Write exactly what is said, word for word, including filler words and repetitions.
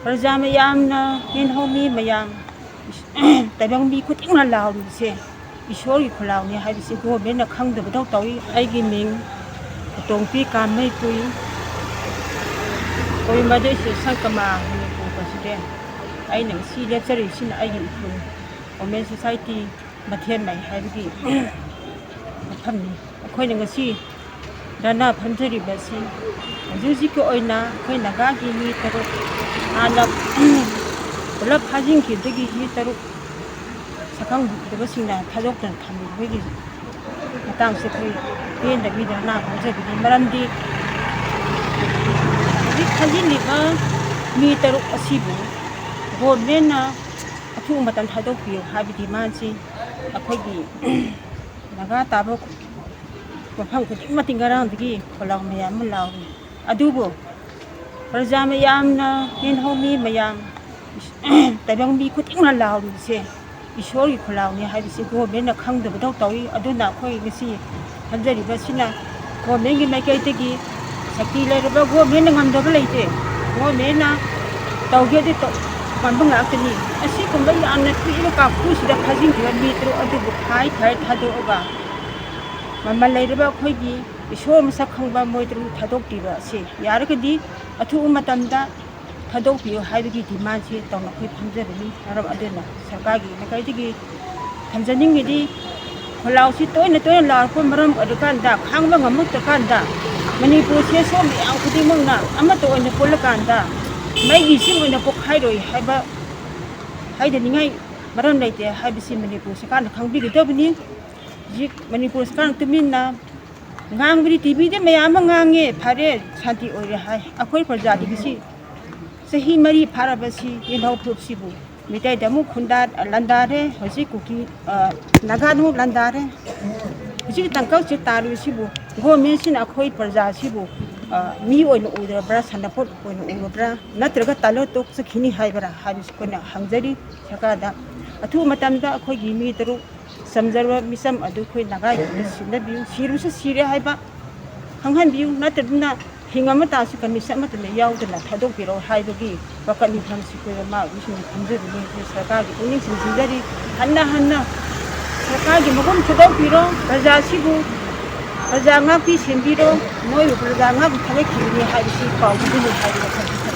ꯄ꯭ꯔꯖꯥ ꯃꯌꯥꯝꯅ, ꯌꯦꯟꯍꯧꯃꯤ ꯃꯌꯥꯝ, ꯇꯥꯏꯕꯪ ꯃꯤ ꯈꯨꯗꯤꯡꯅ ꯂꯥꯎꯔꯤꯕꯁꯦ ꯏꯁꯣꯔꯒꯤ ꯈꯨꯂꯥꯎꯅꯤ ꯍꯥꯏꯕꯁꯤ ꯒꯣꯔꯃꯦꯟꯅ ꯈꯪꯗꯕꯗꯧ ꯇꯧꯏ꯫ ꯑꯩꯒꯤ ꯃꯤꯡ ꯇꯣꯡꯄꯤ ꯀꯥꯃꯩ ꯀꯨꯏ, ꯀꯣꯏꯃꯗꯩ ꯁꯦꯁꯟ ꯀꯃꯥ, ꯃꯅꯤꯄꯨꯔ ꯄ꯭ꯔꯁꯤꯗꯦꯟ꯫ ꯑꯩꯅ ꯉꯁꯤ ꯂꯦꯞꯆꯔꯤꯕꯁꯤꯅ ꯑꯩꯒꯤ ꯎꯈ꯭ꯔꯨꯜ ꯋꯨꯃꯦꯟ ꯁꯣꯁꯥꯏꯇꯤ ꯃꯊꯦꯟ ꯃꯥꯏ ꯍꯥꯏꯕꯒꯤ ꯃꯐꯝꯅꯤ꯫ ꯑꯩꯈꯣꯏꯅ ꯉꯁꯤ ꯙꯔꯅꯥ ꯐꯝꯖꯔꯤꯕꯁꯤ ꯍꯧꯖꯤꯛ ꯍꯧꯖꯤꯛꯀꯤ ꯑꯣꯏꯅ ꯑꯩꯈꯣꯏ ꯅꯥꯒꯥꯒꯤ ꯃꯤ ꯇꯔꯨꯛ, ꯍꯥꯟꯅ ꯄꯨꯂꯞ ꯐꯥꯖꯤꯟꯈꯤꯕꯗꯒꯤ ꯃꯤ ꯇꯔꯨꯛ ꯁꯛꯈꯪꯗꯕꯁꯤꯡꯅ ꯊꯥꯗꯣꯛꯇꯅ ꯊꯝꯕꯤꯕꯒꯤ ꯃꯇꯥꯡꯁꯤ ꯑꯩꯈꯣꯏ ꯄꯦꯟꯗꯕꯤ ꯙꯔꯅꯥ ꯐꯝꯖꯕꯅꯤ꯫ ꯃꯔꯝꯗꯤ ꯍꯧꯖꯤꯛ ꯐꯥꯖꯤꯜꯂꯤꯕ ꯃꯤ ꯇꯔꯨꯛ ꯑꯁꯤꯕꯨ ꯒꯣꯔꯃꯦꯟꯅ ꯑꯊꯨꯕ ꯃꯇꯝ ꯊꯥꯗꯣꯛꯄꯤꯌꯨ ꯍꯥꯏꯕ ꯗꯤꯃꯥꯟꯁꯤ ꯑꯩꯈꯣꯏꯒꯤ ꯅꯥꯒꯥ ꯇꯥꯕ ꯃꯐꯝ ꯈꯨꯗꯤꯡꯃꯛꯇꯤ ꯉꯔꯥꯡꯗꯒꯤ ꯈꯣꯜꯂꯥꯎ ꯃꯌꯥꯝ ꯑꯃ ꯂꯥꯎꯔꯤ꯫ ꯑꯗꯨꯕꯨ ꯄ꯭ꯔꯖꯥ ꯃꯌꯥꯝꯅ, ꯌꯦꯟꯍꯧꯃꯤ ꯃꯌꯥꯝ, ꯇꯥꯏꯕꯪ ꯃꯤ ꯈꯨꯗꯤꯡꯅ ꯂꯥꯎꯔꯤꯕꯁꯦ ꯏꯁꯣꯔꯒꯤ ꯈꯨꯂꯥꯎꯅꯤ ꯍꯥꯏꯕꯁꯤ ꯒꯣꯔꯃꯦꯟꯅ ꯈꯪꯗꯕꯗꯧ ꯇꯧꯏ꯫ ꯑꯗꯨꯅ ꯑꯩꯈꯣꯏ ꯉꯁꯤ ꯈꯟꯖꯔꯤꯕꯁꯤꯅ ꯒꯣꯔꯃꯦꯟꯒꯤ ꯃꯥꯏꯀꯩꯗꯒꯤ ꯁꯛꯇꯤ ꯂꯩꯔꯕ ꯒꯣꯔꯃꯦꯟꯅ ꯉꯝꯗꯕ ꯂꯩꯇꯦ꯫ ꯒꯣꯔꯃꯦꯟꯅ ꯇꯧꯒꯦꯗꯤ ꯇꯧ-, ꯉꯝꯕ ꯉꯥꯛꯇꯅꯤ꯫ ꯑꯁꯤꯒꯨꯝꯕ ꯌꯥꯝꯅ ꯄꯤꯛꯏꯕ ꯀꯥꯡꯕꯨꯁꯤꯗ ꯐꯥꯖꯤꯟꯈꯤꯕ ꯃꯤ ꯇꯔꯨꯛ ꯑꯗꯨꯕꯨ ꯈꯥꯏ ꯈꯥꯏ ꯊꯥꯗꯣꯛꯑꯒ ꯃꯃꯜ ꯂꯩꯔꯕ ꯑꯩꯈꯣꯏꯒꯤ ꯏꯁꯣꯔ ꯃꯁꯛ ꯈꯪꯕ ꯃꯣꯏ ꯇꯔꯨꯛ ꯊꯥꯗꯣꯛꯄꯤꯕ ꯑꯁꯤ ꯌꯥꯔꯒꯗꯤ ꯑꯊꯨꯕ ꯃꯇꯝꯗ ꯊꯥꯗꯣꯛꯄꯤꯌꯨ ꯍꯥꯏꯕꯒꯤ ꯗꯤꯃꯥꯟꯁꯤ ꯇꯧꯅ ꯑꯩꯈꯣꯏ ꯐꯝꯖꯕꯅꯤ꯫ ꯃꯔꯝ ꯑꯗꯨꯅ ꯁꯔꯀꯥꯔꯒꯤ ꯃꯥꯏꯀꯩꯗꯒꯤ ꯊꯝꯖꯅꯤꯡꯉꯤꯗꯤ, ꯈꯣꯜꯂꯥꯎꯁꯤ ꯇꯣꯏꯅ ꯇꯣꯏꯅ ꯂꯥꯎꯔꯛꯄ ꯃꯔꯝ ꯑꯣꯏꯔꯀꯥꯟꯗ, ꯈꯥꯡꯕ ꯉꯝꯃꯛꯇ꯭ꯔꯀꯥꯟꯗ, ꯃꯅꯤꯄꯨꯔꯁꯦ ꯁꯣꯝ ꯃꯌꯥꯝ ꯈꯨꯗꯤꯡꯃꯛꯅ ꯑꯃꯠꯇ ꯑꯣꯏꯅ ꯄꯨꯜꯂꯀꯥꯟꯗ ꯃꯩꯒꯤ ꯏꯁꯤꯡ ꯑꯣꯏꯅ ꯄꯣꯛꯈꯥꯏꯔꯣꯏ ꯍꯥꯏꯕ ꯍꯥꯏꯗꯅꯤꯡꯉꯥꯏ ꯃꯔꯝ ꯂꯩꯇꯦ ꯍꯥꯏꯕꯁꯤ ꯃꯅꯤꯄꯨꯔ ꯁꯔꯀꯥꯔꯅ ꯈꯪꯕꯤꯒꯗꯕꯅꯤ꯫ ꯍꯧꯖꯤꯛ ꯃꯅꯤꯄꯨꯔ ꯁꯔꯀꯥꯔꯅ ꯇꯨꯃꯤꯟꯅ ꯉꯥꯡꯕꯗꯤ ꯇꯤꯚꯤꯗ ꯃꯌꯥꯝ ꯑꯃ ꯉꯥꯡꯉꯦ, ꯐꯔꯦ, ꯁꯥꯟꯇꯤ ꯑꯣꯏꯔꯦ ꯍꯥꯏ꯫ ꯑꯩꯈꯣꯏ ꯄ꯭ꯔꯖꯥꯗꯤ ꯉꯁꯤ ꯆꯍꯤ ꯃꯔꯤ ꯐꯥꯔꯕꯁꯤ ꯌꯦꯜꯍꯧ ꯐꯨꯔꯨꯞꯁꯤꯕꯨ ꯃꯤꯇꯩꯗ ꯑꯃꯨꯛ ꯈꯨꯟꯗꯥ-, ꯂꯥꯟꯗꯥꯔꯦ, ꯍꯧꯖꯤꯛ ꯀꯨꯀꯤ, ꯑ, ꯅꯥꯒꯥꯗ ꯑꯃꯨꯛ ꯂꯥꯟꯗꯥꯔꯦ꯫ ꯍꯧꯖꯤꯛ ꯇꯥꯡꯀꯛꯁꯦ ꯇꯥꯔꯤꯕꯁꯤꯕꯨ ꯒꯣꯔꯃꯦꯟꯁꯤꯅ ꯑꯩꯈꯣꯏ ꯄ꯭ꯔꯖꯥꯁꯤꯕꯨ, ꯑ, ꯃꯤ ꯑꯣꯏꯅ ꯎꯗ꯭ꯔꯕ꯭ꯔꯥ, ꯁꯥꯟꯅꯄꯣꯠ ꯑꯣꯏꯅ ꯎꯔꯕ꯭ꯔꯥ, ꯅꯠꯇ꯭ꯔꯒ ꯇꯥꯂꯣ ꯇꯣꯛꯆꯈꯤꯅꯤ ꯍꯥꯏꯕ꯭ꯔꯥ ꯍꯥꯏꯕꯁꯤ ꯑꯩꯈꯣꯏꯅ ꯍꯪꯖꯔꯤ ꯁꯔꯀꯥꯔꯗ꯫ ꯑꯊꯨꯕ ꯃꯇꯝꯗ ꯑꯩꯈꯣꯏꯒꯤ ꯃꯤ ꯇꯔꯨꯛ ꯆꯝꯖꯔꯕ ꯃꯤꯆꯝ ꯑꯗꯨ ꯑꯩꯈꯣꯏ ꯅꯥꯒꯥ ꯌꯨꯝꯗ ꯁꯤꯟꯅꯕꯤꯌꯨ꯫ ꯁꯤꯔꯕꯁꯨ ꯁꯤꯔꯦ ꯍꯥꯏꯕ ꯈꯪꯍꯟꯕꯤꯌꯨ꯫ ꯅꯠꯇ꯭ꯔꯗꯅ ꯍꯤꯡ ꯑꯃ ꯇꯥꯔꯁꯨ ꯀꯃꯤꯁꯟ ꯑꯃꯠꯇ ꯂꯩ ꯌꯥꯎꯗꯅ ꯊꯥꯗꯣꯛꯄꯤꯔꯛꯑꯣ ꯍꯥꯏꯕꯒꯤ ꯋꯥꯀꯠ ꯃꯤꯐꯝꯁꯤ ꯑꯩꯈꯣꯏ ꯃꯥ ꯃꯤꯁꯤꯡꯅ ꯈꯟꯖꯕꯅꯤ꯫ ꯑꯩꯈꯣꯏ ꯁꯔꯀꯥꯔꯒꯤ ꯄꯨꯛꯅꯤꯡ ꯆꯤꯡꯁꯤꯟꯖꯔꯤ꯫ ꯍꯟꯅ ꯍꯟꯅ ꯁꯔꯀꯥꯔꯒꯤ ꯃꯒꯨꯟ ꯊꯨꯒꯥꯏꯕꯤꯔꯣ꯫ ꯄ꯭ꯔꯖꯥꯁꯤꯕꯨ, ꯄ꯭ꯔꯖꯥ ꯉꯥꯛꯄꯤ ꯁꯦꯟꯕꯤꯔꯣ꯫ ꯅꯣꯏꯕꯨ ꯄ꯭ꯔꯖꯥ ꯉꯥꯛꯄꯤ ꯊꯥꯒꯠꯈꯤꯕꯅꯤ ꯍꯥꯏꯕꯁꯤ ꯀꯥꯎꯕꯤꯒꯅꯨ ꯍꯥꯏꯕ ꯋꯥꯐꯝ